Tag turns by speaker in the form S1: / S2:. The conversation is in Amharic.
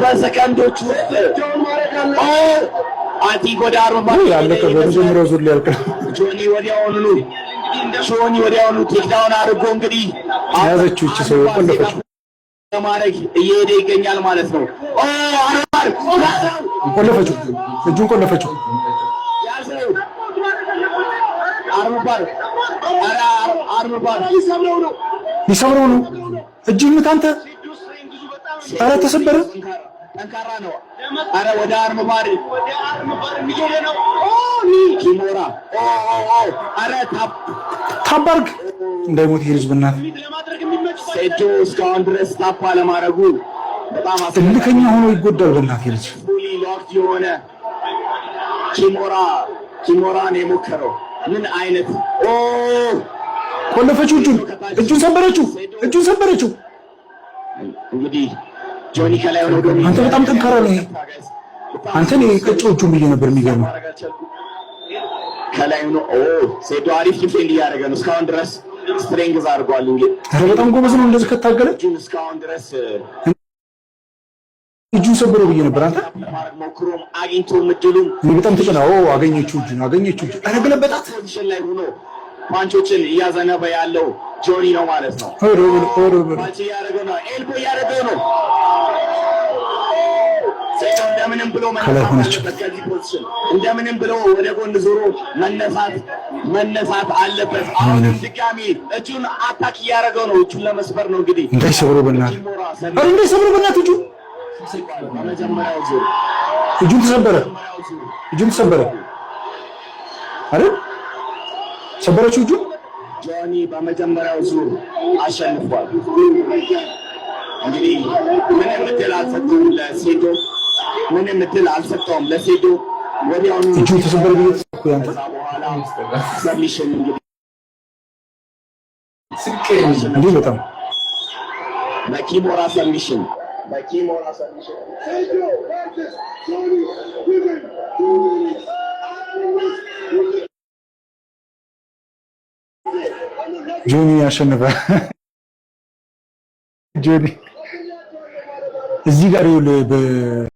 S1: በሰከንዶች ውስጥ I think ወደ armbar
S2: ያለቀ፣ በመጀመሪያው ዙር ሊያልቅ ነው።
S1: ጆኒ ወዲያውኑ takedown አድርጎ እንግዲህ
S2: ያዘችው፣ እቺ ሰው ቆለፈችው።
S1: ለማድረግ እየሄደ ይገኛል ማለት ነው። Armbar!
S2: ቆለፈችው፣ እጁን ቆለፈችው።
S1: ያዘው። Armbar! ኧረ armbar!
S2: ሊሰብረው ነው። እጅህን ምታ አንተ። ኧረ ተሰበረ።
S1: ጠንካራ ነው። አረ ወደ armbar Kimura! አረ tap!
S2: Tap አድርግ፣ እንዳይሞት ይሄ ልጅ በእናትህ።
S1: ሴዶ እስካሁን ድረስ tap አለማድረጉ በጣም
S2: እልከኛ ሆኖ ይጎዳል። በእናትህ ይሄ ልጅ።
S1: Fully locked የሆነ Kimura ን የሞከረው ምን አይነት
S2: ቆለፈችው። እጁን፣ እጁን ሰበረችው። እጁን ሰበረችው።
S1: እንግዲህ ጆኒ ከላይ ሆኖ
S2: አንተ በጣም ጠንካራ ነው ይሄ። አንተ እኔ ቀጨው እጁን ብዬ ነበር። የሚገርመው
S1: ከላይ ሆኖ ሴዶ አሪፍ defend እያደረገ ነው። እስካሁን ድረስ strength አድርጓል። እንግዲህ
S2: ኧረ በጣም ጎበዝ ነው እንደዚህ ከታገለ።
S1: እጁን እስካሁን ድረስ
S2: እጁን ሰበረው ብዬ ነበር። አንተ
S1: ማድረግ ሞክሮም አግኝቶም እድሉም
S2: እኔ በጣም ተጨና አገኘችው፣ እጁን አገኘችው። እጁን ኧረ ገለበጣት።
S1: Position ላይ ሆኖ punch ኦችን እያዘነበ ያለው ጆኒ ነው ማለት ነው።
S2: ኧረ በለው፣ ኧረ በለው።
S1: Punch እያደረገ ነው። Elbow እያደረገ ነው። ሴዶ እንደምንም ብሎ
S2: ከላይ
S1: መነሳት
S2: ሆነች።
S1: አለበት ከዚህ position። እንደምንም ብሎ ወደ ጎን ዞሮ መነሳት አለበት። አሁንም ድጋሚ እጁን attack እያደረገው ነው። እጁን ለመስበር ነው እንግዲህ።
S2: እንዳይሰብረው በእናትህ፣ ኧረ እንዳይሰብረው በእናትህ እጁን።
S1: በመጀመሪያው ዙር
S2: እጁን ተሰበረ። እጁን ተሰበረ አይደል? ሰበረችው እጁን።
S1: ጆኒ በመጀመሪያው ዙር አሸንፏል። እንግዲህ ምንም እድል አልሰጠውም ለሴዶ፣ ምንም እድል አልሰጠውም ለሴዶ። ወዲያውኑ
S2: እጁን ተሰበረ ብዬ ተሰብኩ ያንተ።
S1: ከዛ በኋላ submission እንግዲህ
S2: እንዲህ በጣም
S1: በ Kimura submission፣ በ Kimura submission።
S3: Sedo versus Johnny within 2 minutes. After which we
S2: ጆኒ ያሸነፈ። ጆኒ እዚህ ጋር ይኸውልህ።